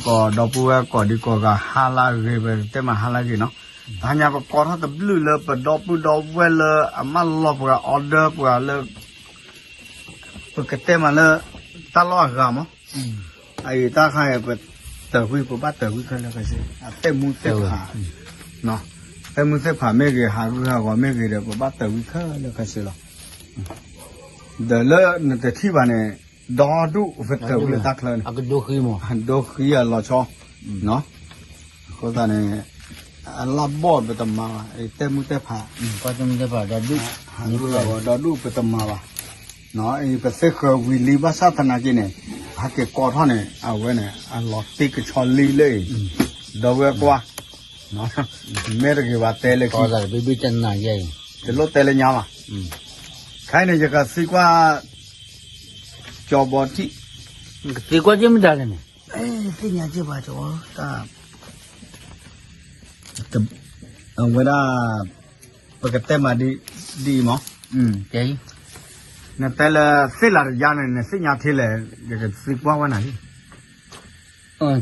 ကိးဒီပုၢ်ဝဲၢ်ကိးဒံကိးဂၤ ဟါလၢအဂ့ၤ ပတဲမးဟါလၢအဂ့ၤနီၤ. တဟါညါပကိးထီၣ်တဘျုးလၢပဒီပုၢ်ဒီဝဲၢ်လၢအမၢလီၤပှၤ order ပှၤလၢ ပကတဲမးလၢ တၢ်လီၢ်အဂၤမး, အအံၤတၢ်ခါအံၤ ပတၢၢ်ကွံာ် ပဘၣ်တၢၢ်ကွံာ်ခဲလၢာ်ခဲဆ့ အသ့ၣ်မူသ့ၣ်ဖး, သ့ၣ်မူသ့ၣ်ဖးမ့ၢ်ဂ့ၤ ဟးဂူာ်ဟးဂီၤမ့ၢ်ဂ့ၤဒီး ပဘၣ်တၢၢ်ကွံာ်ခဲလၢာ်ခဲဆ့လီၤ. ဒီးလၢနတထံၣ်ဘၣ်န့ၣ် ဒီဒူၣ်ပတၢၢ်ကွံာ်လၢတၢ်ချၢန့ၣ်, ဒိဃံအလီၤဆီ, အဃိသတးန့ၣ် အလၢဘီၣ်ပတမၤဘၣ်, သ့ၣ်မူသ့ၣ်ဖး, သ့ၣ်မူသ့ၣ်ဖး ဒီဒူၣ်, ဟးဂူာ်ဟးဂီၤဒီဒူၣ်ပတမၤဘၣ်. အံၤပသ့ၣ်ဃၢၤဝံၤလံဘၣ်ဆၣ်သနာ်က့န့ၣ်, ဟဲက့ၤကိးထီၣ်န့ၣ် အဝဲန့ၣ် အလီၤတံၢ်ကဆီလံလၢအံၤ, ဒီပုၢ်ဝဲၢ်ကွၢ်, မ့ၢ်တဂ့ၤဘၣ်တဲလၢခံ, တလိၣ်တဲလၢညါဘၣ်. ခဲအံၤန့ၣ် ယကသံကွၢ် ကၠီဘီထံၣ်, ကသံကွၢ်က့ၤမတၤလဲၣ်န့ၣ်, သ့ၣ်ညါက့ၤပှၤကၠီဘီ, အဝဲဒၣ် ပကတဲမးဒ်အံၤမး, နတဲလၢသ့ၣ်လးတယါန့ၣ် နသ့ၣ်ညါထဲလဲၣ်, ယကသံကွၢ်ဝဲနၤလံ.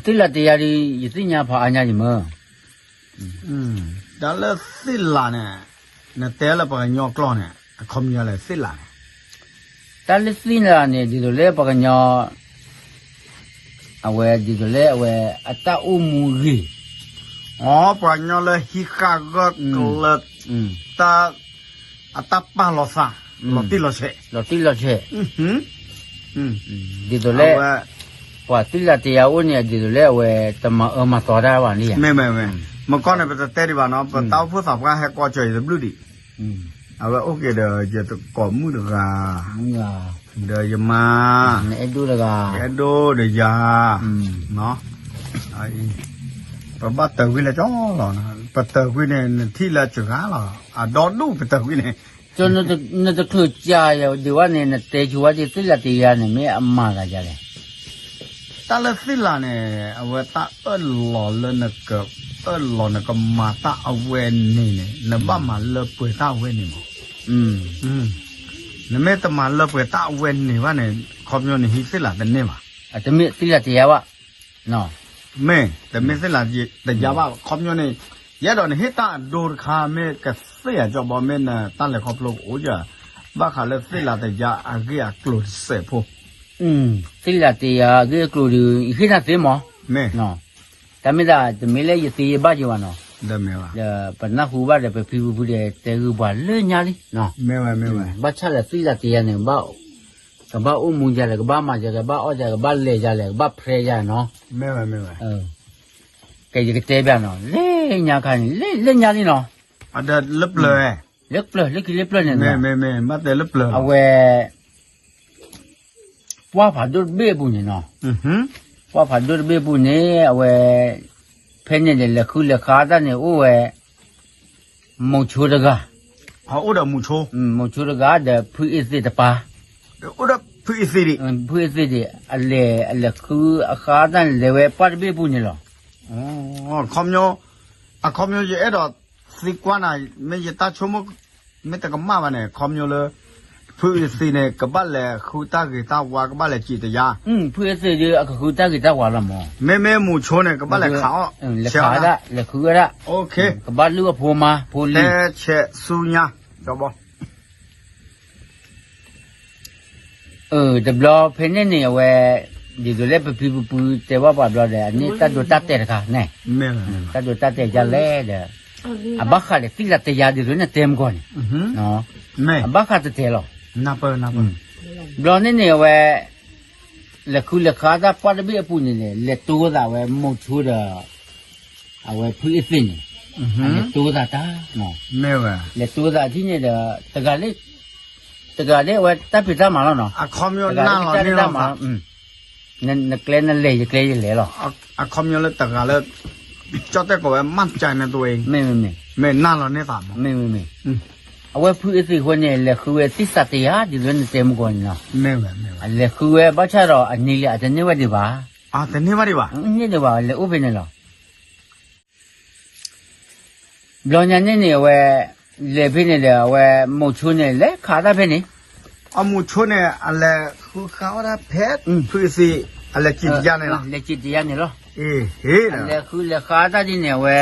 သ့ၣ်လးတယါဒ် ယသ့ၣ်ညါဖးအါညါယမၢ, တၢ်လၢသ့ၣ်လးန့ၣ် နတဲလၢပှၤကညီကျိာ်န့ၣ် အခီပညီလဲၣ် သ့ၣ်လးန့ၣ်, တၢ်လၢသ့ၣ်လးန့ၣ် ဒ်သိးလၢပှၤကညီ အဝဲဒ်သိးလၢအဝဲ အတၢ်အိၣ်မူဂ့ၤ, ပှၤကညီလၢဟံးဃာ်ဂၢၢ်ကျၢၤ တၢ် အတၢ်ပာ်လီၤသး လီၤတံၢ်လီၤဆဲး, လီၤတံၢ်လီၤဆဲး, ဒ်သိးလၢ ပှၤသ့ၣ်လးတယါအိၣ်န့ၣ် ဒ်သိးလၢအဝဲ တမၤအၢမၤသီတၢ်ဘၣ်န့ၣ်ဧါ, မ့ၢ်မ့ၢ်မ့ၢ်, မ့ၢ်ကီၢ်န့ၣ် ပတတဲဒံးဘၣ်နီၤ, ပတၢ်အိၣ်ဖှိၣ်သးပှၢ်ဟဲကိးကၠီၤယတဘျုးဒံး, အဝဲအိၣ်က့ၤဒီး ယတကိးမုၣ်တဂၤ, ဒီးယမါ, အဲၣ်ဒိၣ်တဂၤ, အဲၣ်ဒိၣ်ဒီးယၤ, ပဘၣ်တၢၢ်ကွံာ်လၢကၠီလီၤ, ပတၢၢ်ကွံာ်န့ၣ် နထံၣ်လၢစှၤလီၤ, အဒီဒူၣ်ပတၢၢ်ကွံာ်န့ၣ်, နတချုးကးယၤဒံးဘၣ်န့ၣ် နတဲဆိဝဲဒ်သ့ၣ်လးတယါန့ၣ် မ့ၢ်အမၤသးဒ်လဲၣ် တၢ်လၢသ့ၣ်လးန့ၣ် အဝဲတၢ်အၢၣ်လီၤလၢနက အၢၣ်လီၤနကမၤတၢ်အဝဲန့ၣ်န့ၣ် နဘၣ်မၤလၢပှဲၤတၢ်အဝဲန့ၣ်မး, နမ့ၢ်တမၤလၢပှဲၤတၢ်အဝဲန့ၣ်ဘၣ်န့ၣ် ခီပညီနဟံးသ့ၣ်လးတန့ၢ်ဘၣ်, တမ့ၢ်သ့ၣ်လးတယါဘၣ်, မ့ၢ် တမ့ၢ်သ့ၣ်လးတယါဘၣ် ခီပညီန့ၣ်, ယအဲၣ်ဒိးနဟ့ၣ်တၢ်အဒိတခါ မ့ၢ်ကသ့ၣ်ယၤကၠီဘီ မ့ၢ်နတၢ်လဲၤခီဖျိကအိၣ်ယၤ, ဘၣ်ဃးလၢသ့ၣ်လးတယါအဂ့ၢ်အကျိၤတစဲးဖိ သ့ၣ်လးတယါအဂ့ၢ်အကျိၤဒီး ယဟ့ၣ်နၤသ့မး, မ့ၢ်, တၢ်မ့ၢ်ဒၣ် တမ့ၢ်လၢယသ့ယဘၣ်က့ၤဘၣ်နီၤ, ဒီးပနၢ်ဟူဘၣ်ဒီး ပဖံပဖုဒီး တဲဂုာ်ပှၤလၢညါလံ, ဘၣ်ဆၣ်ဒီးသ့ၣ်လးတယါန့ၣ် ကဘၣ်အိၣ်မူယၤလဲၣ်, ကဘၣ်မၤယၤလဲၣ်, ကဘၣ်အီၣ်ယၤလဲၣ်, ကဘၣ်လဲၤယၤလဲၣ်, ကဘၣ်ဖျဲယၤနီၤ, ကဲယကတဲဘၣ်နီၤ, လၢညါခါန့ၣ် လၢညါလံနီၤ, လၢပျၢၤ, လၢပျၢၤ လၢခံလၢပျၢၤန့ၣ်, အဝဲ ပှၢ်ဖးဒိၣ်တဘ့ၣ်အပူၤန့ၣ်နီၤ, ပှၢ်ဖးဒိၣ်တဘ့ၣ်အပူၤန့ၣ် အဝဲ ဖဲန့ၣ်ဒီး လဲၤဃုလဲၤဃါတၢ်န့ၣ် အိၣ်ဝဲ မိၤဆိတဂၤ, မိၤဆိတဂၤဒီး ဖုအ့သ့ၣ်တပၤ, ဖုအ့သ့ၣ်ဒံး အလဲၤ အလဲၤဃုအဃါတၢ်န့ၣ် လဲၤဝဲပှၢ်တဘ့ၣ်အပူၤန့ၣ်လီၤ. အခီပညီ ယအဲၣ်ဒိးသံကွၢ်နၤ, မ့ၢ်ယတၢ်ဆိကမိၣ် မ့ၢ်တကမၣ်ဘၣ်န့ၣ် အခီပညီလၢ ဖုအ့သ့ၣ်န့ၣ် ကဘၣ်လဲၤဃုတၢ်ဂ့ၤတၢ်ဝါ ကဘၣ်လဲၤစံးတယါ, ဖုအ့သ့ၣ်ဒီး အကဃုတၢ်ဂ့ၤတၢ်ဝါလီၤမး, မ့မ့ၢ်မိၤဆိန့ၣ် ကဘၣ်လဲၤခးအီၣ်, လဲၤခးဒၣ် လဲၤဃုဝဲဒၣ်, ကဘၣ်လုၢ်အဖိမါဖိလံၤ, ဆဲးဆူညါ, ဒီးဘီ တဘျီဖဲန့ၣ်န့ၣ် အဝဲ ဒ်သိးလၢပဖံပဖုတဲဘၣ်ပှၤဘျီဒီး အန့ၣ်တၢ်ဒိတၢ်တဲာ်တခါန့ၣ်, တၢ်ဒိတၢ်တဲာ်ဒ်လဲၣ်ဒီး အဘၣ်ဃးဒီးသ့ၣ်လးတယါဒ်သိးနတဲမုၢ်ဂီၤန့ၣ်, အဘၣ်ဃးတတဲာ်လီၤ. ဘျီန့ၣ်န့ၣ် အဝဲ လဲၤဃုလဲၤဃါတၢ်ပှၢ်တဘ့ၣ်အပူၤန့ၣ်န့ၣ် လဲၤတိသးဝဲမိၤဆိဒီး အဝဲဖုအ့သ့ၣ်န့ၣ်, လဲၤတိသးတၢ်, လဲၤတိသးထံၣ်န့ၣ်ဒီး တဂၤလၢ တဂၤလၢအဝဲတၢ်ဖံးတၢ်မၤလီၤနီၤ, တဂၤလၢတၢ်ဖံးတၢ်မၤ, နကျဲနလဲၤ ယကျဲယလဲၤလီၤ. အခီပညီလၢတဂၤလၢ ကၠီတဲၣ်ကိးဝဲ မၢ်ကၠဲန့ၣ်တဝဲ, မ့ၢ်နၢ်လီၤန့ၢ်သးမး, မ့ၢ် အဝဲဖုအ့သ့ၣ်ဃိန့ၣ် လဲၤဃုဝဲသ့ၣ်သးတယါဒ်သိးနတဲမုၢ်ဂီၤန့ၣ်လီၤ. လဲၤဃုဝဲဘၣ်ဆၣ်ဒီးအနံၤလံ အတန့ၢ်ဝဲဒံးဘၣ်, တန့ၢ်ဘၣ်ဒံးဘၣ်, န့ၢ်ဒံးဘၣ် လဲၤအိၣ်ဖဲန့ၣ်လီၤ. ဘျီညါန့ၣ်န့ၣ် အဝဲ လဲၤဖဲန့ၣ်ဒီး အဝဲမိၤဆိန့ၣ် လဲၤခးတၢ်ဖဲန့ၣ်, အမိၤဆိန့ၣ် အလဲၤဃုဃါဝဲဒၣ်ဖဲ ဖုအ့သ့ၣ် အလဲၤစံးတယါန့ၣ်လီၤ, လဲၤစံးတယါန့ၣ်လီၤ. အလဲၤဃုလဲၤဃါတၢ်ဒ်န့ၣ် အဝဲ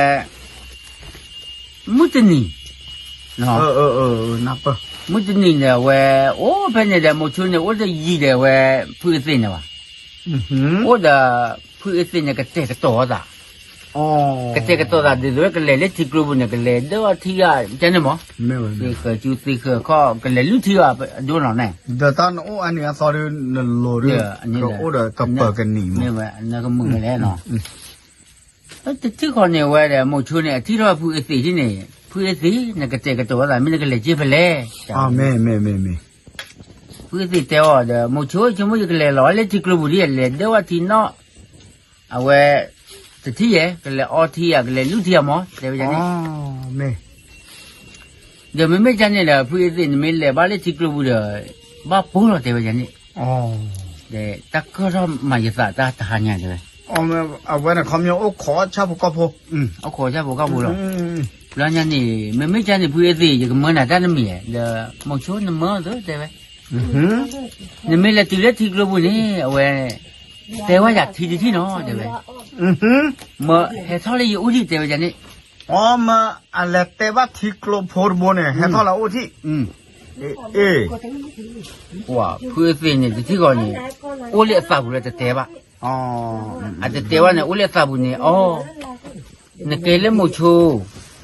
မုၢ်တနံၤ မုၢ်တနံၤန့ၣ် အဝဲ အိၣ်ဖဲန့ၣ်ဒီး မိၤဆိန့ၣ် အိၣ်တယံၤဒီး အဝဲ ဖုအသ့ၣ်န့ၣ်ဘၣ်. အိၣ်ဒီး ဖုအသ့ၣ်န့ၣ် ကတဲာ်ကတီၤသး ကတဲာ်ကတီၤသး ဒ်သိးကလဲၤလၢထံကျိပူၤန့ၣ် ကလဲၤဒၢထံဂၤ ကန့ၣ်မး, သ့ဃၢၤကၠူသ့ဃၢၤခီၣ် ကလဲၤလုၢ်ထံဂၤအဒိနီၤန့ၣ်, ဒီးတၢ်နအိၣ်အါန့ၢ်အသီဒီး နလိၤဒီး ကအိၣ်ဒီးကပၢၤကနံၤမး, နကမုာ်ဝဲလဲၣ်နီၤ. တထံၣ်ဃီန့ၣ်ဝဲဒီး မိၤဆိန့ၣ် အထံၣ်ထီၣ်ဖုအသ့ၣ်ဒ်န့ၣ်, ဖုအသ့ၣ် နကတဲာ်ကတီၤသး မ့ၢ်နကလဲၤက့ၤဖဲလဲၣ်. ဖုအသ့ၣ်တဲအီၤဒီး မိၤဆိ ဆိကမိၣ်ယကလဲၤလီၤလၢထံကျိပူၤဒ် လဲၤဒၢဝဲထံနီၣ်, အဝဲ တထံၣ်ယဲ ကလဲၤအီထံဧါ ကလဲၤလုၢ်ထံဧါမး တဲဝဲန့ၣ်. ဒီးမ့မ့ၢ်ဒ်န့ၣ်ဒီး ဖုအသ့ၣ် နမ့ၢ်လဲၤဘၣ်လၢထံကျိပူၤဒီး ဘၣ်ပိာ်လီၤ တဲဝဲန့ၣ်. ဒီးတၢ်ကၢၢ်ထီၣ်မၤယသးတၢ်တဟါညါတဲဝဲ, အဝဲန့ၣ်ခီပညီအိၣ်ခိးဆၣ်ဖိကီၢ်ဖိ, အိၣ်ခိးဆၣ်ဖိကီၢ်ဖိလီၤ. ဘျီညါန့ၣ် မ့မ့ၢ်ဒ်န့ၣ် ဖုအသ့ၣ် ယကမၢနၤတၢ်တမံၤဧါ, ဒီးမိၤဆိနမၢအီၤသ့တဲဝဲ, နမ့ၢ်လဲၤတုၤလၢထံကျိပူၤန့ၣ် အဝဲ တဲဝဲယၤထံတထံၣ်နီၤ တဲဝဲ, မၢဟဲထီၣ်လၢယအိၣ်ဒံး တဲဝဲန့ၣ်. အီ မၢအလဲၤတဲဘၣ်ထံကျိဖိတဘိန့ၣ် ဟဲထီၣ်လၢအိၣ်ထံၣ်, အ့ ပှၤဖုအသ့ၣ်န့ၣ် တထံၣ်ဃီန့ၣ် အိၣ်လၢအသးပူၤလၢတတဲဘၣ်, အတတဲဘၣ်န့ၣ် အိၣ်လၢအသးပူၤန့ၣ် အီ နကဲလၢမိၤဆိ,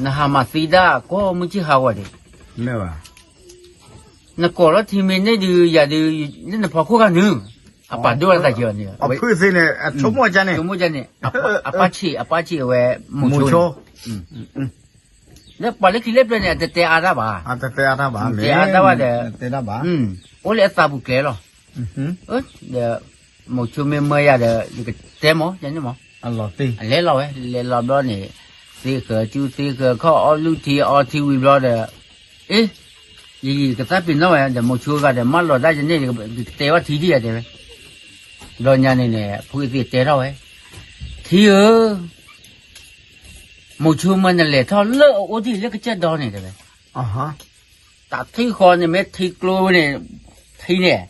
နဟးမၤသံဒၣ်ကိးမုၢ်ဆ့ၣ်ဟးဂီၤဒံး, နကိးလီၤထံမ့ၢ်န့ၢ်ဒုး ယၤဒုး လၢနဖီခိၣ်ခါနုၤ, အပာ်ဒိၣ်လၢသးက့ၤအီၤန့ၣ်, ဆိကမိၣ်န့ၣ် အပၢ်ဆံး အပၢ်ဆံးအဝဲ မိၤဆိ လၢပှၤလၢခံလၢပျၢၤန့ၣ် အတတဲအါတၢ်ဘၣ်, တဲအါတၢ်ဘၣ်ဒီး အိၣ်လၢအသးပူၤကျဲလီၤ, ဒီး မိၤဆိမ့ၢ်မၢယၤဒီး ယကတဲမး ယန့ၣ်မး, အလဲၤလီၤဝဲ လဲၤလီၤဘျီန့ၣ် သ့ဃၢၤကၠူသ့ဃၢၤခီၣ် အီလုၢ်ထံအီထံဝံၤဘျီဒီး အ့ ယယံာ်ကသးပ့ၤနီၣ်ဝဲဒီး မိၤဆိဂၤဒီး မၢလီၤတၢ်ယန့ၣ် ယကတဲဝဲထံဒံးဧါတဲဝဲ, ဘျီညါန့ၣ်န့ၣ် ဖုအသ့ၣ်တဲထီၣ်ဝဲ, ထံဧၢ မိၤဆိမၢနလဲၤထီၣ်လၢအအိၣ်ဒံး လၢကစၢၢ်ဒီန့ၣ်တဲဝဲ, တၢ်ထံၣ်ဃီန့ၣ်မ့ၢ်ထံကျိန့ၣ်, ထံန့ၣ်,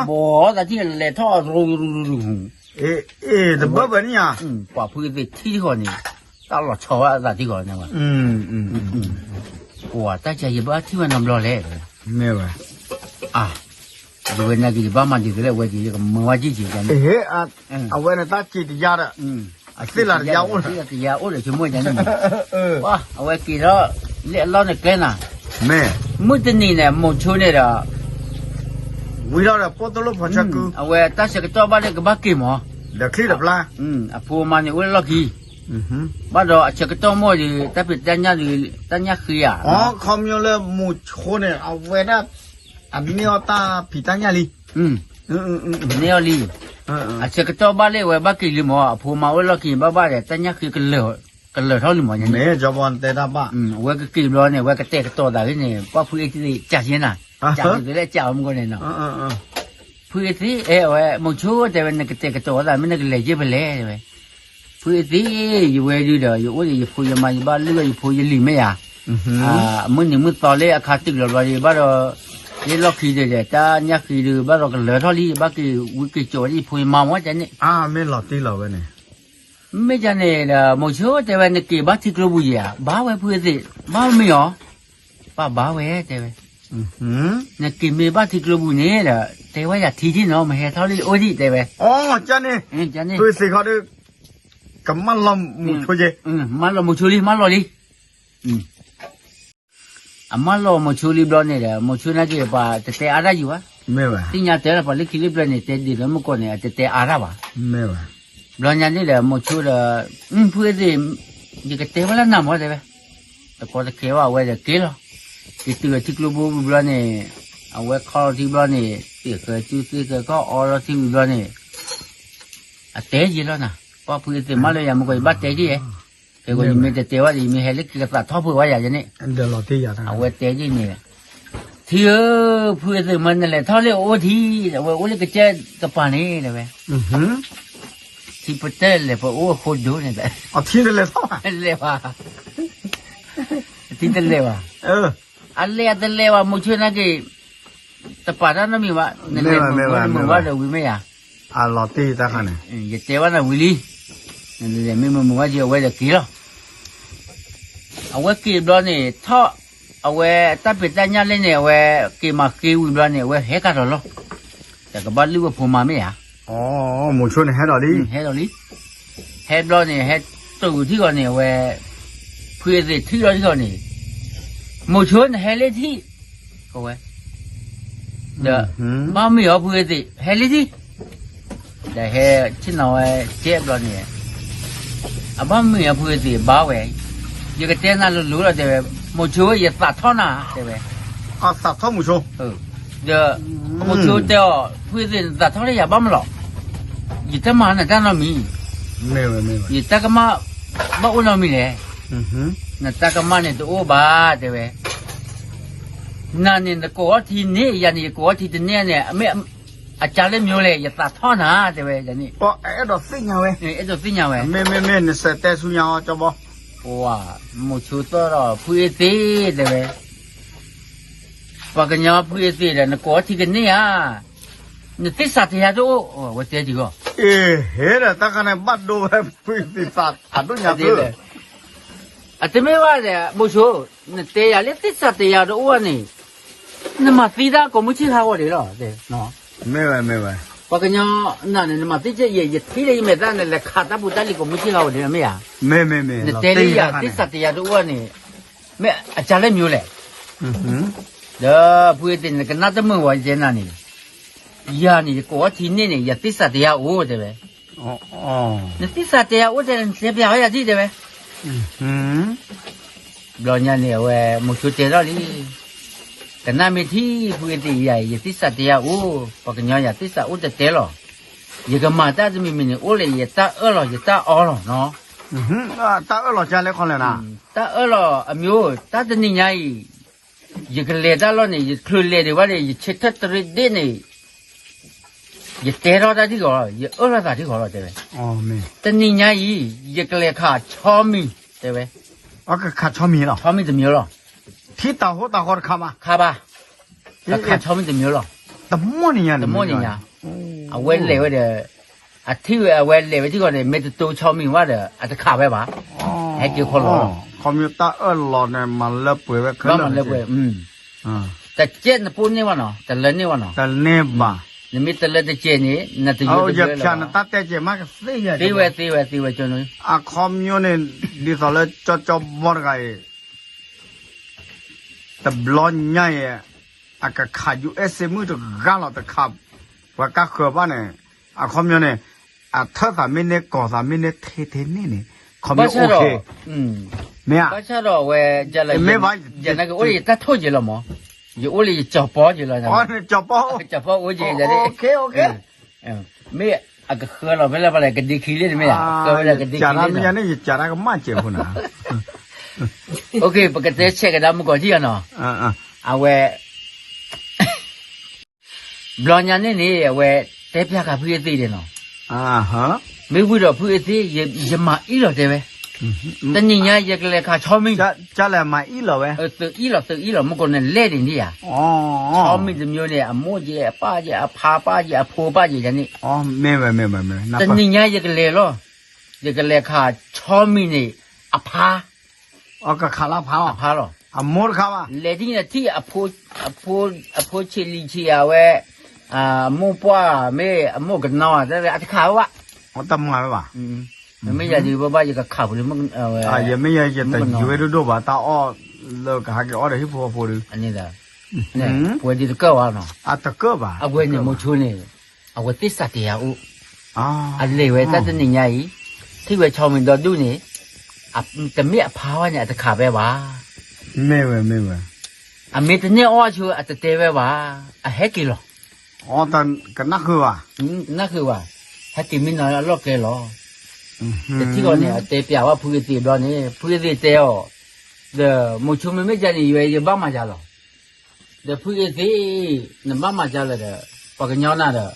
ဘီသးထံၣ်လဲၤထီၣ်ရူၤရူၤရူၤ, တဘၣ်ဘၣ်န့ၣ်ဧါ, ပှၤဖုအသ့ၣ်ထံၣ်ဃီန့ၣ်, တၢ်လီၤဆီဝဲအသးထံၣ်ဃီန့ၣ်, ပှၤတၢ်ကါယဘၣ်ထံၣ်ဝဲနီတဘျီလဲၣ်, မ့ၢ်ဝဲ ယဝဲန့ၣ်က့ၤ ယဘၣ်မၤဒ်သိးလၢအဝဲက့ၤ ယကမၢဝဲက့ၤက့ၤန့ၣ်, အဝဲန့ၣ်တၢ်စံးတယါဒီး, အသ့ၣ်လၤတယါအိၣ်ဒီး, တယါအိၣ်ဒီးဆိကမိၣ်န့ၣ်, အဝဲက့ၤဒီး လၢအလီၢ်န့ၣ်ကျဲနၤ, မ့ၢ်, မုၢ်တနံၤန့ၣ် မိၤဆိန့ၣ်ဒီး ဝံၤဒီးပိာ်တလိၣ်ဖီဆၢကု, အဝဲတၢ်ဆၢကတီၢ်ဘၣ်လၢကဘၣ်က့ၤမး, ဒီးချံတဖျါ, အဖိမါန့ၣ်အိၣ်လၢလီၢ်ခံ, ဘၣ်ဒီးအဆၢကတီၢ်မိၢ်ဒီး တၢ်ဖံးတၢ်ညၣ်ဒီး တၢ်ညၣ်ဃ့ဧါ, ခီပညီလၢမိၤဆိန့ၣ် အဝဲဒၣ် အန့ၢ်အီၣ်တၢ်ဖံးတၢ်ညၣ်လံ, န့ၢ်အီၣ်လံ, အဆၢကတီၢ်ဘၣ်လၢအဝဲဘၣ်က့ၤလံမး အဖိမါအိၣ်လၢလီၢ်ခံဘၣ်ဘၣ်ဒီး တၢ်ညၣ်ဃ့ ကလၢာ်ထီၣ်လံမး, မ့ၢ်တဲတၢ်ဘၣ်, အဝဲကက့ၤဘျီန့ၣ် အဝဲကတဲာ်ကတီၤသးဂ့ၤန့ၣ် ပှၤဖုအသ့ၣ်ကးက့ၤနၤ, ကးက့ၤလၢအကးအီၤမူကီၢ်န့ၣ်နီၤ, ဖုအသ့ၣ်အဲၣ်ဝဲ မိၤဆိတဲဝဲ နကတဲာ်ကတီၤသး မ့ၢ်နကလဲၤယ့ၢ်ဖဲလဲၣ်တဲဝဲ, ဖုအသ့ၣ် ယဝဲဒုဒီး ယအိၣ်ဒီးယဖိယမါ ယဘၣ်လုၢ်ဝဲယဖိယလံၤမ့ၢ်ယၤ, မုၢ်နံၤမုၢ်သီလၢအခါတုၤလီၤဘျီဒီး ဘၣ်ဒီး လၢလီၢ်ခံဒီး တၢ်ညၣ်ဃ့ဒီး ဘၣ်ဒီးကလၢာ်ထီၣ်လံ ဘၣ်က့ၤဝံက့ၤကၠီၤဝဲဒၣ်ယဖိယမါမ့ၢ်န့ၣ်, မ့ၢ်န့ၣ်ဒီး မိၤဆိတဲဝဲ နက့ၤဘၣ်ထံကျိပူၤယၤ ဘၣ်ဝဲဖုအသ့ၣ် ဘၣ်မ့ၢ်အီၤ, ပၢ်ဘၣ်ဝဲတဲဝဲ, နက့ၤမ့ၢ်ဘၣ်ထံကျိပူၤန့ၣ်ဒီး တဲဝဲယၤထံထံၣ်နီၤ မ့ၢ်ဟဲထီၣ်လၢယအိၣ်ဒံးတဲဝဲ, ဖုအသ့ၣ်ခီဒီး ကမၢလီၤမိၤဆိယဲ, မၢလီၤမိၤဆိလံ မၢလီၤလံ, အမၢလီၤမိၤဆိလံဘျီန့ၣ်ဒီး မိၤဆိနာ်က့ၤ ပှၤတတဲအါတၢ်ယံၤဘၣ်, သ့ၣ်ညါတဲလၢပှၤလၢခံလၢပျၢၤန့ၣ် တဲဒ်သိးမူကီၢ်န့ၣ် အတတဲအါတၢ်ဘၣ်, ဘျီညါန့ၣ်ဒီး မိၤဆိဒီး ဖုအသ့ၣ် ယကတဲဝဲလၢနၤမ့ၢ်တဲဝဲ, တကီတခဲဘၣ် အဝဲဒီးက့ၤလီၤ, က့ၤတုၤလီၤထံကျိပူၤဝံၤဘျီန့ၣ်, အဝဲခီလီၤထံဘျီန့ၣ် သ့ၣ်ဃၢၤစုသ့ၣ်ဃၢၤခီၣ်အီလီၤထံဝံၤဘျီန့ၣ် အတဲယဲလီၤနၤ, ပှၤဖုအသ့ၣ်မၢလီၤယၤမူကီၢ် ယဘၣ်တဲက့ၤယဲ, ကဲဂီၤ ယမ့ၢ်တတဲဝဲဒီး ယမ့ၢ်ဟဲလၢခံကသးထီၣ်ဖှိၣ်ဝဲယၤယဲန့ၣ်, အဝဲတဲဒ်န့ၣ်, ထံဧၢ, ဖုအသ့ၣ်မၢ နလဲၤထီၣ်လၢအအိၣ်ထံး, အဝဲအိၣ်လၢကစၢၢ်တပၤန့ၣ် တဲဝဲ, ထံပတဲလဲၣ် ပအိၣ်အဃိဒိၣ်န့ၣ်, လဲၤဘၣ်, ထံတလဲၤဘၣ်, အလဲၤအတလဲၤဘၣ် မိၤဆိနာ်က့ၤ, တပာ်တၢ်နီတမံၤဘၣ်, နလဲၤမုာ်မုာ်ဘၣ်ဒီးဝံၤမ့ၢ်ယၤ, အလီၤတံၢ်တၢ်ခါန့ၣ်, ယတဲဘၣ်နၤဝံၤလံ, မ့မ့ၢ်မုၢ်ဝါက့ၤ အဝဲဒီးက့ၤလီၤ. အဝဲက့ၤဘျီန့ၣ် ထီၣ် အဝဲတၢ်ဖံးတၢ်ညၣ်လဲၣ်န့ၣ် အဝဲက့ၤမၤဃ့ဝံၤဘျီန့ၣ် အဝဲဟဲကဒီးလီၤ. တကဘၣ်လုၢ်ဝဲဖိမါမ့ၢ်ဧါ. မိၤဆိန့ၣ်ဟဲဒီးလံ, ဟဲဒီးလံ. ဟဲဘျီန့ၣ် ဟဲတုၤထံၣ်ဂီၤန့ၣ် အဝဲ ဖုအသ့ၣ်ထံၣ်လီၤထံၣ်ဂီၤန့ၣ် မိၤဆိနဟဲလၢထံၣ် ဝဲ ဒီး ဘၣ်မ့ၢ်အီၤဖုအသ့ၣ် ဟဲလံထံၣ်, ဒီးဟဲဆ့ၣ်နီၤဝဲကဲဘျီန့ၣ် အဘၣ်မ့ၢ်အီၤဖုအသ့ၣ်ဘါဝဲ, ယကတဲနၤလိၤလိၤလီၤတဲဝဲ, မိၤဆိဧၢ ယသးထီၣ်နၤတဲဝဲ, သးထီၣ်မိၤဆိ, ဒီး မိၤဆိတဲအီၤ ဖုအသ့ၣ်နသးထီၣ်လၢယၤဘၣ်မးလီၤ, ယတမၤနတၢ်နီတမံၤ, ယတၢ်ကမၣ် ဘၣ်အိၣ်နီတမံၤလဲၣ်, နတၢ်ကမၣ်န့ၣ်တအိၣ်ဘၣ်တဲဝဲ နၤန့ၣ် နကိးအီထံန့ၣ် ယၤန့ၣ် ယကိးအီထံတန့ၢ်န့ၣ် အမ့ၢ်အကါလၢမ့ၢ်လဲၣ် ယသးထီၣ်နၤ တဲဝဲန့ၣ်, အဲၣ်ဒိးသ့ၣ်ညါဝဲ, အဲၣ်ဒိးသ့ၣ်ညါဝဲ, မ့မ့မ့ၢ် နစတဲဆူညါအီၤကၠီဘီ, မိၤဆိသီၣ်ဒီး ဖုအသ့ၣ်တဲဝဲ, ပှၤကညီဖုအသ့ၣ်ဒီး နကိးအီထံကန့ၢ်ဧါ, နသ့ၣ်စးတယၤတအိၣ်, ဝဲတဲတဂီၢ်, ဟ့ဒီး တၢ်ခါန့ၣ်ဘၣ်ဒိဝဲ ဖုအသ့ၣ်သးထီၣ်ညါသ့ အတမ့ၢ်ဘၣ်ဒီး မိၤဆိ, နတဲယၤလၢသ့ၣ်စးတယၤတအိၣ်န့ၣ်, နမၤသံတၢ်ကိးမုၢ်ဆ့ၣ်ဟးဂီၤဒံးလီၤ, မ့ၢ်ဝဲ, မ့ၢ်ဝဲ, ပှၤကညီနၤန့ၣ် နမၤသံ ယထံၣ်လၢယမဲာ်သၣ်န့ၣ် လဲၤခးတၢ်ဖိတၢ်လံၤကိးမုၢ်ဆ့ၣ်ဟးဂီၤဒံးမ့ၢ်ဧါ, နတဲလၢယၤသ့ၣ်စးတယၤတအိၣ်န့ၣ်, မ့ၢ်အကါလၢမ့ၢ်လဲၣ်, ဒီးဖုအသ့ၣ်န့ၣ် နကနၣ်တမုာ်ဝဲယတဲနၤန့ၣ်, ယၤန့ၣ် ယကိးအီထံန့ၢ်န့ၣ် ယသ့ၣ်စးတယၤအိၣ်တဲဝဲ, နသ့ၣ်စးတယၤအိၣ်တဲ နတဲပျးဝဲယၤဒ်တဲဝဲ, ဘျီညါန့ၣ် အဝဲမိၤဆိတဲထီၣ်လံ, ကနၣ်မ့ၢ်ထံၣ်ဖုအသ့ၣ်ယၤ ယသ့ၣ်စးတယၤအိၣ်, ပှၤကညီယၤသ့ၣ်စးအိၣ်တဲတဲလီၤ, ယကမၤတၢ်တမံၤမံၤန့ၣ် အိၣ်လၢယတၢ်အၢၣ်လီၤ ယတၢ်အီလီၤနီၤ, တၢ်အၢၣ်လီၤကလဲခီလဲၣ်နၤ, တၢ်အၢၣ်လီၤအမ့ၢ် တၢ်တနံၤညါအံၤ ယကလဲၤတၢ်လီၢ်န့ၣ် ယချုးလဲၤဒံးဘၣ်န့ၣ် ယဆဲးထၢၣ်တရ့ဒ့ၣ်န့ၣ် ယတဲထီၣ်တၢ်ထံၣ်ဃီလီၤ, ယအၢၣ်လီၤသးထံၣ်ဃီလီၤတဲဝဲ, တနံၤညါအံၤ ယကလဲၤခးဆီမံၤတဲဝဲ, ဆီမံၤတမံၤလီၤ, ထံတၢ်ဟိတၢ်ဃီတခါဘၣ်, ခါဘၣ်, တခးဆီမံၤတမံၤလီၤ, တမီၢ်နံၤညါ, အဝဲလဲၤဝဲဒီး အထံၣ်ဝဲ အဝဲလဲၤဝဲထံၣ်ဃီန့ၣ် မ့ၢ်တတိဆီမံၤဝဲဒီး အတခးဝဲဘၣ်, ဟဲက့ၤခီလီၤ, ခီမ့ၢ်တၢ်အၢၣ်လီၤန့ၣ် မၤလၢပှဲၤဝဲခဲလၢာ်, တကဲနပိၢ်န့ၢ်ဘၣ်နီၤ တလၢန့ၢ်ဘၣ်နီၤ, တလၢန့ၢ်ဘၣ်, နမ့ၢ်တလၢတကဲန့ၣ် နတယိတဘျၢလၢၤဘၣ်, သ့ဝဲသ့ဝဲသ့ဝဲကၠိန့ၣ်, အခီပညီန့ၣ် ဒ်သိးလၢကၠီကၠီဘီတဂၤအံၤ တဘျီညါအံၤ အကခး ယူႇအ့စ့ မုၢ်တဂၤလီၤတခး ပှၤကါဃၢၤဘၣ်န့ၣ် အခီပညီန့ၣ် အထၢသးမ့ၢ်န့ၢ်ကီၢ်သးမ့ၢ်န့ၢ်ထဲထဲန့ၣ်န့ၣ် ခီပညီအိၣ်ခ့, မ့ၢ်ဧါ, ဘၣ်ဆၣ်ဒီးအဝဲ မ့ၢ်ဘၣ် ယနာ်က့အိၣ်လၢယတၢ်ထိၣ်က့ၤလီၤမး, ယအိၣ်လၢယကၠီၤပီက့ၤလီၤ, ကၠီၤပီအိၣ်က့ၤယၤ, မ့ၢ်အကဃၢလီၤဖဲလဲၣ်ဖဲလဲၣ် ကဒ့ခံလံတမ့ၢ်ဧါ, ဃၢဝဲဒၣ်ကဒ့ခံလံ, ယၤန့ၣ် ယကးတၢ်ကမၣ်စဲးဖိနၤ, ပကတဲဆဲးကဒါမုၢ်ကီၤထံၣ်အနီၤ, အဝဲ ဘျီညါန့ၣ်န့ၣ် အဝဲတဲပျးဃာ်ဖုအသ့ၣ်ဒဲးနီၤ, မ့ၢ်ဝံၤဒီးဖုအသ့ၣ် ယမၤအံၣ်လီၤတဲဝဲ, တနံၤညါယကလဲၤခးဆီမံၤ, လဲၤမၤအံၣ်လီၤဝဲ, သုးအံၣ်လီၤ သုးအံၣ်လီၤ မုၢ်ကီၤန့ၣ်လဲၣ်ဒံးန့ၣ်ဧါ, ဆီမံၤတမျိုးန့ၣ် အမိၢ်က့ၤ အပၢ်က့ၤ အဖါပၢ်က့ၤ အဖိပၢ်က့ၤယၤန့ၣ်, တနံၤညါယကလဲၤလီၤ, ယကလဲၤခးဆီမံၤန့ၣ် အဖါ ကခးလၢအဖါလီၤ, အဖါလီၤ, အမိၢ်တခါဘၣ်, လဲၤဒ်န့ၣ်ထံၣ် အဖိဆံးလံၤဆံးအဝဲ, အမိၢ်ပှၢ်မ့ၢ်အမိၢ်ကနီၤ အတခးဝဲဘၣ်, တမၤဝဲဘၣ်, မ့ၢ်ယၤဒ်ဘၣ်ဘၣ် ယကခးပူၤလၢ, ယမ့ၢ်ယဲယတယံၤဝဲဒိၣ်ဒိၣ်ဘၣ် တၢ်အီၣ်လၢကဟးက့ၤအီၣ်ဒီးဟံၣ်ဖိဃီဖိဒီး, ပဝဲဒ်တကၢၢ်ဘၣ်နီၤ, တကၢၢ်ဘၣ်, အဝဲန့ၣ်မိၤဆိန့ၣ် အဝဲသ့ၣ်စးတယၤအိၣ်, အလဲၤဝဲတၢ်တနံၤညါအံၤ, ထံၣ်ဝဲဆီမံၤဒီဒူၣ်န့ၣ်, တမ့ၢ်အဖါဝဲန့ၣ် အတခးဝဲဘၣ်, မ့ၢ်ဝဲမ့ၢ်ဝဲ, အမ့ၢ်တန့ၢ်အီၣ်ဆိ အတတဲဝဲဘၣ်, အဟဲက့ၤလီၤ, ကနၣ်ဃုာ်ဘၣ်, ကနၣ်ဃုာ်ဘၣ်, ဟဲက့ၤမ့ၢ်နီၤအလီၢ်ကျဲလီၤ, တထံၣ်ဃီန့ၣ် အတဲပျးဝဲဖုအသ့ၣ်ဘျီန့ၣ် ဖုအသ့ၣ်တဲအီၤ, ဒီးမိၤဆိမ့မ့ၢ်ယၤန့ၣ် ယွဲယဘၣ်မၤယၤလီၤ ဒီးဖုအသ့ၣ် နဘၣ်မၤဒ်လဲၣ်ဒီး ပှၤကညီနၤဒီး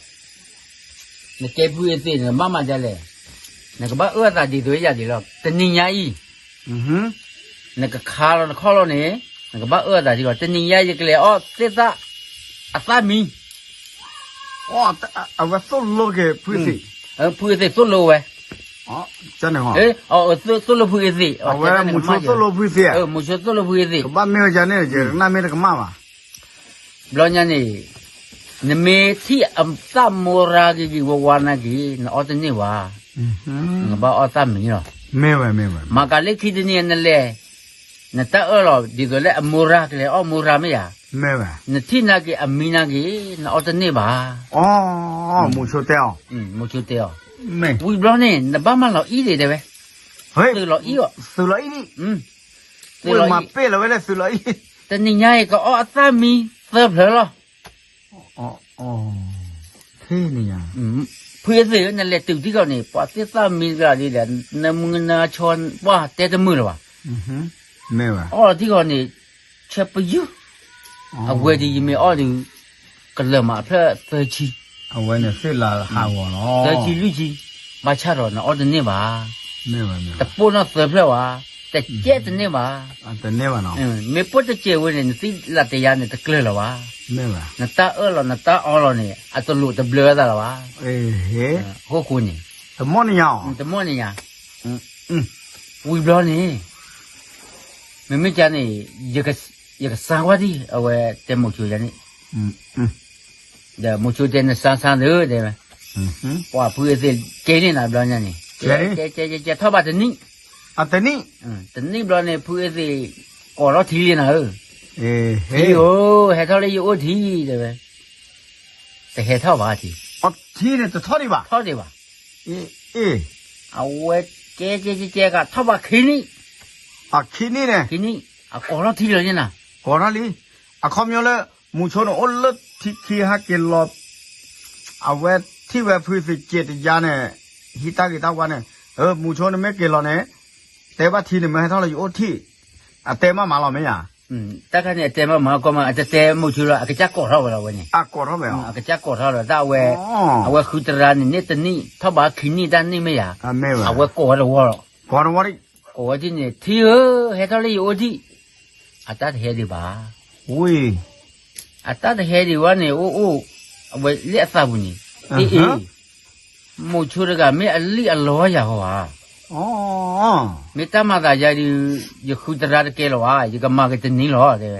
နကဲဖုအသ့ၣ် နဘၣ်မၤဒ်လဲၣ်, နကဘၣ်အၢၣ်အသးဒ်သိးယၤဒ်လီၤ. တနံၤညါအံၤ နကခါလီၤနခီၣ်လီၤန့ၣ် နကဘၣ်အၢၣ်အသးဒ်လီၤ. တနံၤညါယကလဲၤအီၣ်သ့ၣ်သၣ်အသၣ်မံၤ အဝဲသိၣ်လိက့ၤဖုအသ့ၣ်, ဖုအသ့ၣ်သိၣ်လိဝဲ, ကန့ၣ်ဟီ, သိၣ်လိဖုအ့သ့ၣ်, အဝဲမုဆိသိၣ်လိဖုအ့သ့ၣ်, မုဆိသိၣ်လိဖုအ့သ့ၣ်, ကဘၣ်မ့ၢ်ဝဲကန့ၣ် ယကနၣ်မ့ၢ်တကမၣ်ဘၣ်. ဘျီညါန့ၣ် နမ့ၢ်ထံၣ်အသၣ်မိရါဂ့ၤဂ့ၤဝါဝါနာ်က့ၤ နအီၣ်တန့ၢ်ဘၣ်, နဘၣ်အီၣ်သၣ်မံၤလီၤ. မ့ၢ်ဝဲ, မ့ၢ်ဝဲ, မၤကၤလၢခံတနံၤနလဲၤ, နတၢ်အၢၣ်လီၤ ဒ်သိးလၢအမိရါကလဲၤအီၣ်မိရါမ့ၢ်ဧါ, မ့ၢ်ဝဲ, နထံၣ်နာ်က့ၤအမံၤနာ်က့ၤ နအီၣ်တန့ၢ်ဘၣ်. အိ မိဆိတဲအီၤ, မိဆိတဲအီၤ, ဝံၤဘျီန့ၣ် နဘၣ်မၤလီၤအံၤဒံးတဲဝဲ, သုးလီၤအံၤအီၤ, သုးလီၤအံၤ, မၤပ့ၢ်လီၤဝဲလၢသုးလီၤအံၤ, တနံၤညါအံၤကအီၣ်အသၣ်မံၤသၢဖျၢၣ်လီၤ. ဖုအ့သ့ၣ်ဧၢ နလဲၤတုၤထံကီၢ်န့ၣ် ပှၤသ့ၣ်သၣ်မံၤတဂၤဒ်လဲၣ် နမုၢ်နၤဆီ ပှၤတဲတမုာ်လၢၤဘၣ်. အီၣ်လီၤထံကီၢ်န့ၣ် ဆၢပယုၢ်, အဝဲဒ်ယမ့ၢ်အီၣ်ဒုး ကလၢာ်မးအဖျၢၣ်သၢဆံ, အဝဲန့ၣ်သ့ၣ်လၤဟးဂီၤလီၤ, သၢဆံလွံၢ်ဆံ, ဘၣ်ဆၣ်ဒီးနအီၣ်တန့ၢ်ဘၣ်. တပိၢ်နီၢ်သၢဖျၢၣ်ဘၣ်, တကဲတန့ၢ်ဘၣ်. မ့ၢ်ပိၢ်တစဲးဝဲန့ၣ် နသ့ၣ်လၤတယါန့ၣ် တကျၢၤလၢၤဘၣ်. နတၢ်အၢၣ်လီၤ နတၢ်အီလီၤန့ၣ် အတလိၣ်တဘျၢသးလၢၤဘၣ်. ဟိဃိန့ၣ်, တမီၣ်န့ၣ်ယါ, ဝံၤဘျီန့ၣ် မ့မ့ၢ်ကန့ၣ် ယကစါကွၢ်ဒံး အဝဲတဲမိၤဆိယၤန့ၣ်, ဒီးမိၤဆိတဲနစါစါဒီးတဲဝဲ, ပှၤဖုအ့သ့ၣ်ကဲန့ၣ်နၤဘျီညါန့ၣ်, ကဲကဲကဲ ထီၣ်ဘးတနံၣ်, တနံၣ်ဘျီန့ၣ် ဖုအ့သ့ၣ် ကိးထီၣ်ထံလံနၤဧၢ, ထံဧၢ, ဟဲထီၣ်လၢယအိၣ်ထံတဲဝဲ, တဟဲထီၣ်ဘၣ်ထံ, ထံန့ၣ်တထီၣ်ဒံးဘၣ်, ထီၣ်ဒံးဘၣ်, အဝဲကဲကဲကဲကဲ ထီၣ်ဘးခံနံၣ်, ခံနံၣ်န့ၣ်, ခံနံၣ်, အကိးထီၣ်ထံလီၤန့ၣ်နၤ, ကိးထီၣ်လံ, အခီပညီလၢ မိၤဆိန့ၣ်အိၣ်လၢထံခံဟဲက့ၤလီၤ, အဝဲထံၣ်ဝဲဖုသ့ၣ်ကဲတယါန့ၣ်, ဟံးတၢ်ဂ့ၤတၢ်ဝါန့ၣ်, မိၤဆိနမ့ၢ်က့ၤလီၤန့ၣ်, တဲဘၣ်ထံန့ၣ်မ့ၢ်ဟဲထီၣ်လၢယအိၣ်ထံၣ်, အတဲမးမးလီၤမ့ၢ်ယါ တၢ်ခါန့ၣ် အတဲမးမးကီမး အတတဲမိၤဆိလီၤ အကစၢ်ကိးထီၣ်ဝဲလီၤဝဲန့ၣ်, အကစၢ်ကိးထီၣ်လီၤ တၢ်အဝဲ, အဝဲဃုတရါန့ၣ် န့ၢ်တနံၣ် ထီၣ်ဘးခံနံၣ်တၢ်န့ၣ်မ့ၢ်ယါ, အဝဲကိးဝဲတဝီလီၤ, ကိးဝဲဒ်န့ၣ် ထံဧၢ, ဟဲထီၣ်လၢယအိၣ်ဒံး, အတၢ်တဟဲဒံးဘၣ်, ဝံၤ, အတၢ်တဟဲဒံးဝဲန့ၣ် အိၣ်အိၣ်, အဝဲလၢအသးပူၤန့ၣ်, အ့အ့ မိၤဆိတဂၤမ့ၢ်အလံၣ်အလီယၤဟီဧါ, မ့ၢ်တၢ်မၤသးယါဒုး, ယဃုတရါတကဲလၢၤဘၣ်, ယကမၤက့ၤတနံၤလီၤ, တဲ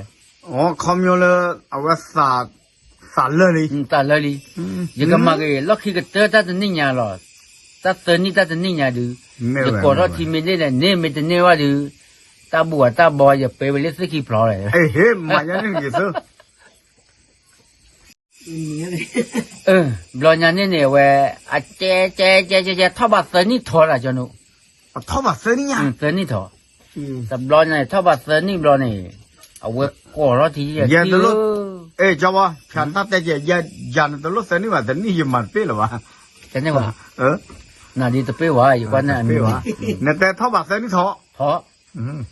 ဝဲ, ခီပညီလၢ အဝဲ, သးလၢာ်လံ, သးလၢာ်လံ, ယကမၤက့ၤလီၢ်ခံကတၢၢ်တၢ်တနံၣ်ညါလီၤ, တၢ်သၢနံၣ်တၢ်တနံၣ်ညါဒုး, ယကိးထီၣ်ထံမ့ၢ်န့ၢ်လဲၣ် န့ၢ်မ့ၢ်တန့ၢ်ဘၣ်ဒုး, တၢ်ဘူၣ်အတၢ်ဘီ ယပှဲၤဝဲလၢသ့ၣ်ခံဖျီလီၤ, မၤယါန့ၣ်ဂ့ၤသၢ ဘျီညါန့ၣ်န့ၣ် အဝဲ, အကဲကဲကဲကဲကဲ ထီၣ်ဘးသၢနံၣ်ထီလၢကၠီနူ, ထီၣ်ဘးသၢနံၣ်ညါ, သၢနံၣ်ထီ, တဘျီညါန့ၣ် ထီၣ်ဘးသၢနံၣ်ဘျီန့ၣ်, အဝဲကိးထီၣ်ထံယဲ, ကၠီဘီ, ဖၠးတၢ်တဲကဲ, ယၤန့ၣ်တလိၣ်သၢနံၣ်ဘၣ် တနံၣ်ယမၤတပ့ၢ်လၢၤဘၣ်, တန့ၢ်ဘၣ်, နၤဒ်တပ့ၢ်ဘၣ် ယကွၢ်န့ၣ်, နတဲထီၣ်ဘးသၢနံၣ်ထီ, ထီ ထီၣ်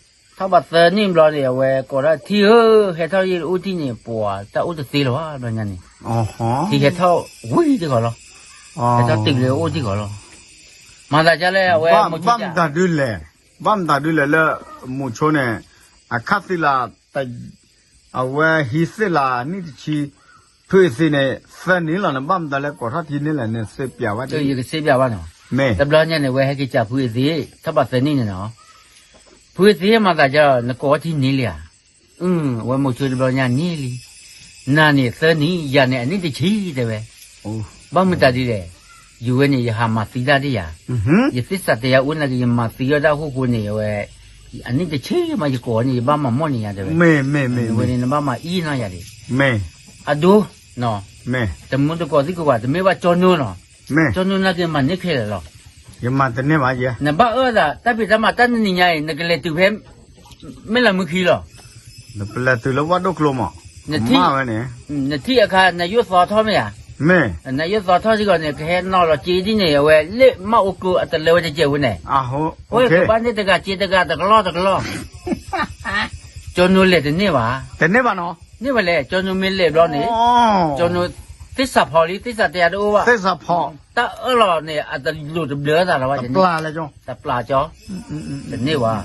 ဘးသၢနံၣ်ဘျီန့ၣ် အဝဲကိးထီၣ်ထံဧၢ, ဟဲထီၣ်လၢယအိၣ်ထံန့ၣ် ပှၤတၢ်အိၣ်တသ့လၢၤဘၣ် ဘျီညါန့ၣ်, ထံဟဲထီၣ်ဝံၤတဂီၤလီၤ, ဟဲထီၣ်တုၤလၢအိၣ်ထံဂီၤလီၤ, မၤသးဒ်လဲၣ် အဝဲ, ဘၣ်မတၤဒုလဲၣ်, ဘၣ်မတၤဒုလဲၣ်လၢ, မိၤဆိန့ၣ်, အခါသ့ၣ်လၢ အဝဲဟံးသ့ၣ်လၢနံၣ်တဆံ, ဖုအ့သ့ၣ်န့ၣ် သၢနံၣ်လီၤန့ၣ် ဘၣ်မတၤလဲၣ်ကိးထီၣ်ထံန့ၣ်လဲၣ်န့ၣ် စ့ပျးဝဲ, ယကစ့ပျးဘၣ်နီၤ, တဘျီညါန့ၣ် အဝဲဟဲက့ၤစံးဖုအ့သ့ၣ် ထီၣ်ဘးသၢနံၣ်န့ၣ်နီၤ, ဖုအ့သ့ၣ်မၤသးဒ်လဲၣ် နကိးထီၣ်ထံန့ၣ်လံဧါ, အဝဲမိၤဆိတဘျီညါန့ၣ်လံ, နၤန့ၣ်သၢနံၣ် ယၤန့ၣ်အနံၣ်တဆံတဲဝဲ, ဘၣ်မတၤဒ်လဲၣ်, ယဝဲန့ၣ် ယဟးမၤသံတၢ်ဒ်ယၤ, ယသ့ၣ်စးတဲယၤအိၣ်နာ်က့ၤ ယမၤသံအီၣ်တၢ်အဃိဃိန့ၣ် အဝဲ, အနံၣ်တဆံမးယကိးန့ၣ် ယဘၣ်မၤမီၢ်န့ၢ်ယၤတဲဝဲ, ဝဲန့ၣ် နဘၣ်မၤအံၤနီၢ်ယၤဒၣ်, အဒိ, တမူတကိးသံကွၢ်ကွၢ် တမ့ၢ်ဘၣ်ကၠီနိနီၤ, ကၠီနိနာ်က့ၤမၤန့ၢ်ခဲလၢာ်လီၤ, နဘၣ်အၢသး တၢ်ဖံးတၢ်မၤတၢ်တနံၤညါအံၤ နကလဲၤတုၤဖဲ မ့ၢ်လၢမုၢ်ခံလီၤ, နပလဲၤတုၤလၢဝၣ်ဒိၣ်ကျိမး, နထံၣ်အခါ နယိၣ်သီထီၣ်မ့ၢ်ဧါ, နယိၣ်သီထီၣ်စ့ၢ်ကီးန့ၣ် ကဟဲနီၤလီၤစ့ဒ်န့ၣ် အဝဲလၢမၢ်အိၣ်ကျိအတလၢဝဲတစဲးဝဲန့ၣ်, အဝဲကဘၣ်န့ၢ်တဂၤစ့တဂၤတကလီၢ်တကလီၢ်, ကၠီနိလဲၤတန့ၢ်ဘၣ်, န့ၢ်ဘၣ်လဲၣ် ကၠီနိမ့ၢ်လဲၤဘျီန့ၣ်, ကၠီနိသ့ၣ်စးဖီလံ သ့ၣ်စးတဲယၤတအိၣ်ဘၣ်, တၢ်အၢၣ်လီၤန့ၣ် အတလိၣ်တဘျၢသးလၢၤဘၣ်, တပျးကၠီ, တန့ၢ်ဘၣ်,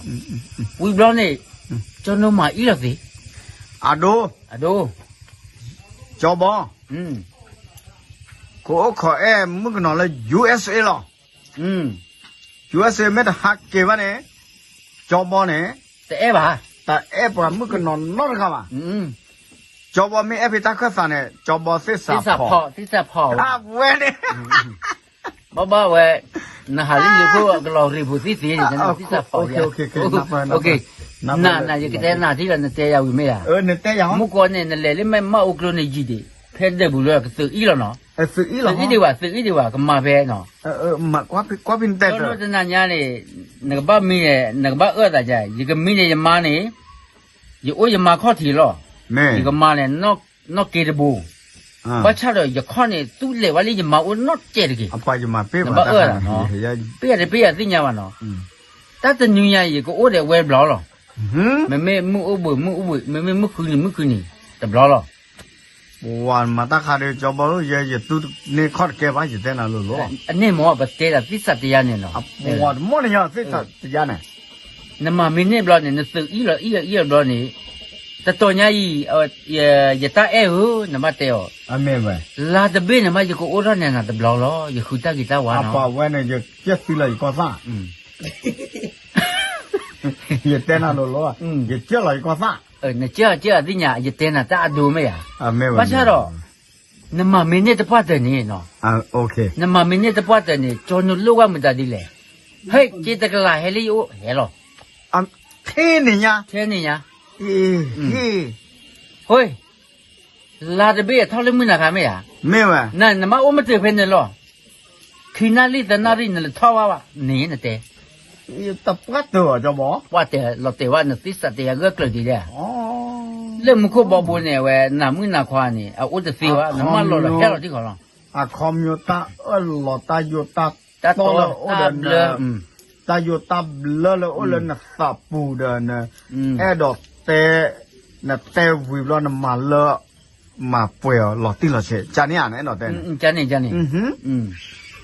ဝံၤဘျီန့ၣ်, ကၠီနိမၤအံၤလီၤသ့, အဒိ, အဒိ, ကၠီဘီ, ကအိၣ်ခိးအဲၣ်မုၣ်ကနီၤလၢ ယူႇအၢၣ်စ့ၣ်လီၤ, ယူႇအၣ်စ့ မ့ၢ်တဟးက့ၤဘၣ်န့ၣ်, ကၠီဘီန့ၣ်, တအဲၣ်ဘၣ်, တအဲၣ်ပှၤမုၣ်ကနီၤနီတဂၤဘၣ်. ကၠီဘီမ့ၢ်အဲၣ်ဖဲတၢ်ခၢၣ်သးန့ၣ် ကၠီဘီသ့ၣ်စးဖီၣ်, သ့ၣ်စးဖီၣ်ဝဲ, အဝဲန့ၣ် ဘၣ်ဘၣ်ဝဲ, နဟးလၢယိၤခိၣ်ကလီၤရံၣ်ပူၤသ့သ့န့ၣ် သ့ၣ်စးဖီၣ်ယဲ, နၤနၤယကတဲနၤထံၣ်လီၤ နတဲယၤဝံၤမ့ၢ်ဧါ, မုၢ်ကီၢ်န့ၣ် နလဲၤလၢမဲၢ်မၢ်အိၣ်ကျိန့ၣ်ယံာ်ဒံး, ဖဲဒၢးပူၤလၢကသုးအံၣ်လီၤနီၤ, သုးအံၣ်ဒံးဘၣ် သုးအံၣ်ဒံးဘၣ် ကမၤဖဲနီၤ, တနံၤတနံၤညါန့ၣ်, နကဘၣ်မံန့ၣ် နကဘၣ်အၢၣ်သးယၤ, ယကမံန့ၣ်ယမါန့ၣ်, ယအိၣ်ယမါခီၣ်ထံးလီၤ, ယကမၤန့ၣ်, နီၢ်က့တဘိ, ဘၣ်ဆၣ်ဒီးယခီၣ်န့ၣ် သူလဲၤဝဲလၢယမါအိၣ်နီၢ်ကဲတက့ၢ်, နဘၣ်အၢၣ်သးနီၤ, ပ့ၢ်ယၤတပ့ၢ်ယၤသ့ၣ်ညါဘၣ်နီၤ, တၢ်တနံၤညါအံၤ ယကအိၣ်ဒီးဝဲတဘျီလီၤ, မ့မ့ၢ်မုၢ်အိၣ်ဘှံးမုၢ်အိၣ်ဘှံး မ့မ့ၢ်မုၢ်ဃုနံၤမုၢ်ဃုနံၤ, တဘျီလီၤ ပှၤမၤတၢ်ခါဒီး ကၠီဘီဧၢ, ယဲယတူၢ်န့ၢ်ခီၣ်တကဲဘၣ် ယတဲနၤလိၤလိၤ, အန့ၣ်မ့ၢ်ပတဲဒီးသံစးတယါန့ၣ်နီၤ, ပှၤတမ့ၢ်န့ၣ်ညါသံစးတယါန့ၣ်, နမၤမ့ၢ်န့ၢ်ဘျီန့ၣ် နသုးအံၣ်လီၤအံၣ်လီၤအံၣ်လီၤဘျီန့ၣ်, တတီၤညါအံၤ, ယတၢ်အဲၣ်ဧၢ, နဘၣ်တဲအီၤ, လါတဘ့ၣ်န့ၣ်မး ယကအိၣ်ထီၣ်န့ၢ်နၤတဘျီလီၤ, ယဃုတၢ်ဂ့ၤတၢ်ဝါနီၤ, ပှၤဝဲန့ၣ် ယကၢၢ်သံလီၤယကီၢ်သၣ် ယတဲနၤလိၤလိၤ, ယကၢၢ်လီၤယကီၢ်သၣ်, နကၢၢ်ကၢၢ်သ့ၣ်ညါ ယတဲနၤတၢ်အဒိမ့ၢ်ဧါ, ဘၣ်ဆၣ်ဒီး, နမၤမ့ၢ်န့ၢ်တပှၢ်တၢၢ်န့ၣ်နီၤ, နမၤမ့ၢ်န့ၢ်တပှၢ်တၢၢ်န့ၣ် ကၠီနလိၣ်ဘၣ်မတၤဒ်လဲၣ်, ဟဲက့ၤတကလးဟဲလၢယအိၣ်ဟဲလီၤ, ထဲန့ၣ်ညါ, ထဲန့ၣ်ညါ, ဟ့ၣ် လါတဘ့ၣ်အထီၣ်လၢမုၢ်နၤခါမ့ၢ်ဧါ, မ့ၢ်ဝဲ, နမ့ၢ်အိၣ်မ့ၢ်တ့ၢ်ဖဲန့ၣ်လီၤ, ခံနၣ်ရံၣ်သၢနၣ်ရံၣ်နလဲၤထီၣ်ဘၣ်ဘၣ်န့ၣ်နတဲ, တပှၢ်တၢၢ်အီၤကၠီဘီ, ပှၢ်တဲလီၤတဲာ်ဝဲ နသ့စးတဲယၤဂၢၢ်ကျၢၤဒ်လဲၣ်, လၢမူခိၣ်ဘီဘိန့ၣ် အဝဲနၤမုၣ်နၤခွါန့ၣ် အအိၣ်တသ့ဘၣ် နမၢလီၤဒီးဟဲလီၤထံၣ်ဃီလီၤ, အခီပညီတၢ်အၢၣ်လီၤတၢ်ယိာ်တၢ်တီလၢအိၣ်ဒီးန တၢ်ယိာ်တၢ်ဘျၢလၢအိၣ်လၢနသးပူၤဒီးန အဲၣ်ဒိးတဲ, နတဲဝံၤဘျီနမၤလၢ မၤပှဲၤအီၤလီၤတံၢ်လီၤဆဲး ကန့ၣ်ဧါ နအဲၣ်ဒိးတဲန့ၣ်,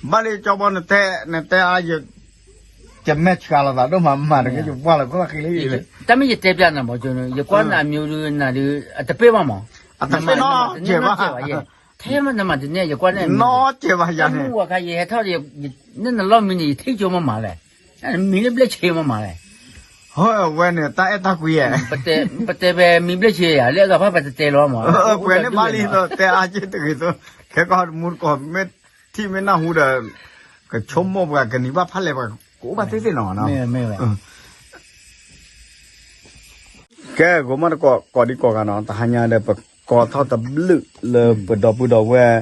ဘၣ်လံကၠီဘီ နတဲ, နတဲအါယ ကမဲာ်ဆှးလိာ်သးဒိၣ်မး မၤတဂ့ၤ ယပှၢ်လီၤကီၢ်ဃံလံ, တၢ်မ့ၢ်ယတဲပျးနၤမး ယကွၢ်နၤမံၤဒုးနၤဒုး အတပ့ၢ်ဘၣ်မး, အတပ့ၢ်နီတစဲးဘၣ်, ထဲမးနမၤတန့ၢ် ယကွၢ်န့ၣ် နီတစဲးဘၣ်ယၤန့ၣ်, မုၢ်ဝါခါယဟဲထီၣ်ဒီး န့ၣ်နလီၢ်မံၤန့ၣ် ယထံၣ်ကၠိမးမးလဲၣ်, မံၤလၢဘျဲၣ်ဆ့မးမးလဲၣ်, ဟဲဝဲန့ၣ် တၢ်အဲၣ်တၢ်ကွံဧါ, ပတဲဖဲမံၤဘျဲၣ်ဆ့ဧါ လၢအဂၤဖၣ်ပတတဲလီၤမး, ပှဲၤန့ၣ်ဘၣ်လံ တဲအါက့တဂ့ၤသိး, ခဲကီၢ်မူတကိးမ့ၢ်ထံၣ်မ့ၢ်နၢ်ဟူဒီး ကဆိကမိၣ်ပှၤ ကနံၤဘၣ်ဖးလဲၢ်ပှၤ ကအိၣ်ဘၣ်သ့ၣ်သ့ၣ်နီၤ, ကဲ ဂိၤမီၢ်တကိး ကိးဒံကိးဂၤနီၤ တဟါညါဒီး ပကိးထီၣ်တဘျုးလၢပဒီပုၢ်ဒီဝဲၢ်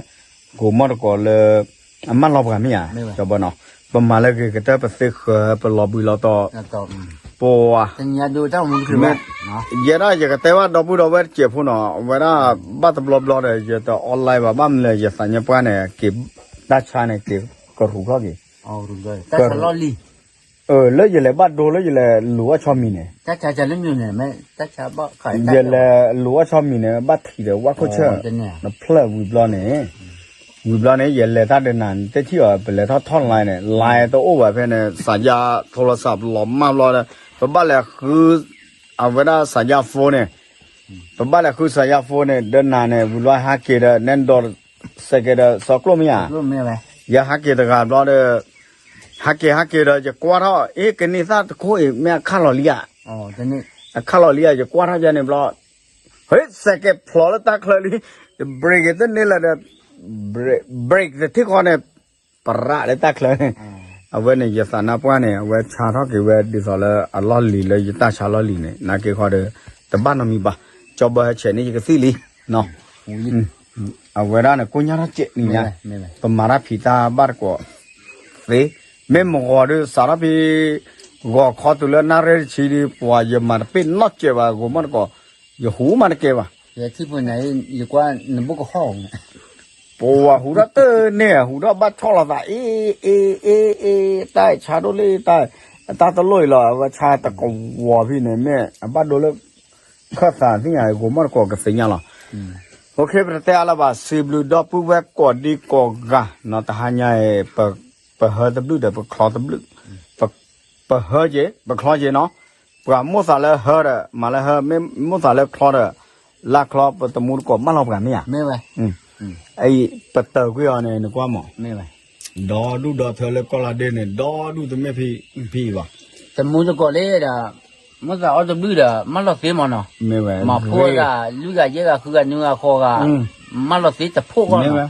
ဂိၤမီၢ်တကိးလၢ အမၢလီၤပှၤမ့ၢ်ဧါ, ကၠီဘီနီၤ, ပမၤလၢဂ့ၤကတၢၢ် ပသ့ဃၢၤ ပလီၤဘှံးလီၤတီၤ, ပှၤ မ့ၢ် ယဲဒၣ်ယကတဲဘၣ်ဒီပုၢ်ဒီဝဲၢ်တစဲးဖိနီၤ အဝဲဒၣ်ဘၣ်တဘျီဘျီဒီး ယတ online ဘၣ် ဘၣ်မနုၤလဲၣ် ယသးညါပှၢ်န့ၣ် က့ၤတၢ်ဆါန့ၣ် က့ၤကရူၢ်ထီၣ်က့ၤ လၢယလဲၤဘၣ်ဒိလၢယလဲၤလူၤအီၣ်ဆီမံၤန့ၣ်, ယလဲၤလူၤအီၣ်ဆီမံၤန့ၣ် ဘၣ်ထံးဒီးဝၣ်ခိၣ်ဆၢၣ်, နဖျၢၣ်ဝံၤဘျီန့ၣ်, ဝံၤဘျီန့ၣ် ယလဲၤတၢ်ဒီးနၤ နတထံၣ်အီၤ ပလဲၤထီၣ်ထီၣ် line န့ၣ် line တအိၣ်ဘၣ်ဖဲန့ၣ် စးယါ ထိလီၤစး ပလီၤမၢ်ဘျီဒီး ပဘၣ်လဲၤဃု အဝဲဒၣ်စးယါ phone န့ၣ်, ပဘၣ်လဲၤဃုစးယါ phone န့ၣ် ဒီးနၤန့ၣ် ဝံၤဘျီဟဲက့ၤဒီး နဲဒီး စဲးကဲးဒီး စီၤကျိၣ်မ့ၢ်ဧါ, ယဟဲက့ၤတဂၤဘျီဒီး ဟဲက့ၤဟဲက့ၤဒီး ယကွၢ်ထီၣ် အ့ ကန့ၢ်သၣ်တခိၣ်အံၤ မ့ၢ်အခၣ်လီၤလံဧါ, အခၣ်လီၤလံဧါ ယကွၢ်ထီၣ်ယါန့ၣ်ဘျီ ဟဲ စဲးကဲးဖျိးလၢတၢ်ချၢလံ, ယ brake တန့ၢ်လၢၤဒီး brake တထံၣ်ဃီန့ၣ် ပရးလၢတၢ်ချၢန့ၣ်, အဝဲန့ၣ် ယသးနါပှၢ်န့ၣ် အဝဲဆါထီၣ်က့ၤဝဲဒ်သိးလၢအလီၢ်လံၤလၢယတၢ်ဆါလီၢ်လံၤန့ၣ် နာ်က့ၤဃီဒီး တဘၣ်နီတမံၤဘၣ်, ကၠီဘီဟဲဆဲးန့ၣ် ယကသံၣ်လံ, အဝဲဒၣ်န့ၣ် ကိညါထီၣ်စဲးနံၤညါ, ပမၤတၢ်ဖံးတၢ်ဘၣ်တကိးသ့, မ့ၢ်မဂီၤဒီး စးထီၣ်ဖဲ ဂီၤခီတုၤလၢနၣ်ရံၣ်တဆံဒီး ပှၤယမၤတပ့ၢ်နီတစဲးဘၣ် ဂိၤမီၢ်တကိး, ယဟူးမးတကဲဘၣ်, ယထံၣ်ဖိန့ၣ် ယကွၢ်နဘိၣ်ကဟီၣ် ပဝဲဟူးထီၣ်တန့ၢ် ဟူးထီၣ်ဘၣ်ဆီၣ်လီၤသး အ့ အ့ အ့ အ့ တၢ်ဆါဒိၣ်လံ တၢ်တလိၣ်အံၤလီၤ အဝဲဆါတကဝီၤဖဲန့ၣ် မ့ၢ်အဘၣ်ဒိလၢ ခၢၣ်သးသ့ၣ်ညါ ဂိၤမီၢ်တကိးကသ့ၣ်ညါလီၤ. ပတတဲအါလၢၤဘၣ် စံးဘျုးဒီပုၢ်ဝဲၢ်ကိးဒံကိးဂၤနီၤ တဟါညါအံၤ ပဟၢတဘျုးဒီး ပချီတဘျုး ပဟၢက့ၤ ပချီက့ၤနီၤ, ပှၤမိၣ်သးလၢဟၢဒီး မၤလၢဟၢ မ့ၢ်မိၣ်သးလၢချီဒီး လၢချီ ပတမူတကိးမၢလီၤပှၤမ့ၢ်ဧါ, အံၤ ပတၢၢ်ကွံာ်အီၤန့ၣ် နကွၢ်မး, ဒီဒူၣ်ဒီထၢလၢကီၢ်လါဒ့န့ၣ် ဒီဒူၣ်တမ့ၢ်ဖံဖံဘၣ်. တမူတကိးလၢဒီး မ့ၢ်သးအီၣ်တဘျုၣ်ဒီး မၢလီၤသ့မးနီၤ. မ့ၢ်ဝဲ မၤဖိဂၤ လွံၢ်ဂၤယဲၢ်ဂၤဃုဂၤနွံဂၤဃိးဂၤ မၢလီၤသ့တဖိဂီၢ်နီၤ.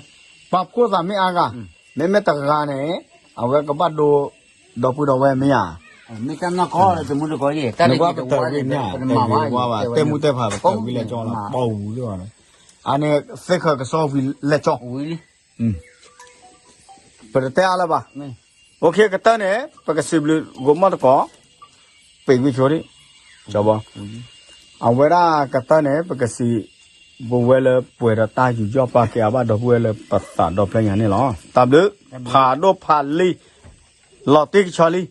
ပာ်ဖှိၣ်သးမ့ၢ်အါဂၤ, မ့မ့ၢ်တဂၤန့ၣ် အဝဲကဘၣ်ဒိ ဒီပုၢ်ဒီဝဲၢ်မ့ၢ်ဧါ. မ့ၢ်တၢ်နီၢ်ကီၢ်လၢတမူတကိးယဲၢ် တၢ်လၢကတဝါန့ၣ် ပတမၤဘၣ် တဲမူတဲဖး ပတဲဝံၤလဲၣ်ကၠီလီၤ ပီၣ်ဝူၤလီၤ. အန့ၣ် သ့ၣ်ဃၢၤကစီဝံၤလဲၣ်ကၠီ ပတတဲအါလၢၤဘၣ်. အိၣ်ခ့ ကတၢၢ်န့ၣ် ပကစံးဘျုးဂိၤမီၣ်တကိး ပ့ၤဝံၣ်ဆိဒံး အဝဲဒၣ်ကတၢၢ်န့ၣ် ပကစံး ပဝဲလၢပှဲၤဒီးတၢ်ယူးယီၣ်ပာ်ကဲအါဘၣ်ဒီပုၢ်ဝဲၢ်လၢပသးဒီဖျၢၣ်ညါန့ၣ်လီၤ. တၢ်ဘျုး ဖးဒိၣ်ဖးလံ လီၤတံၢ်ကဆီလံ.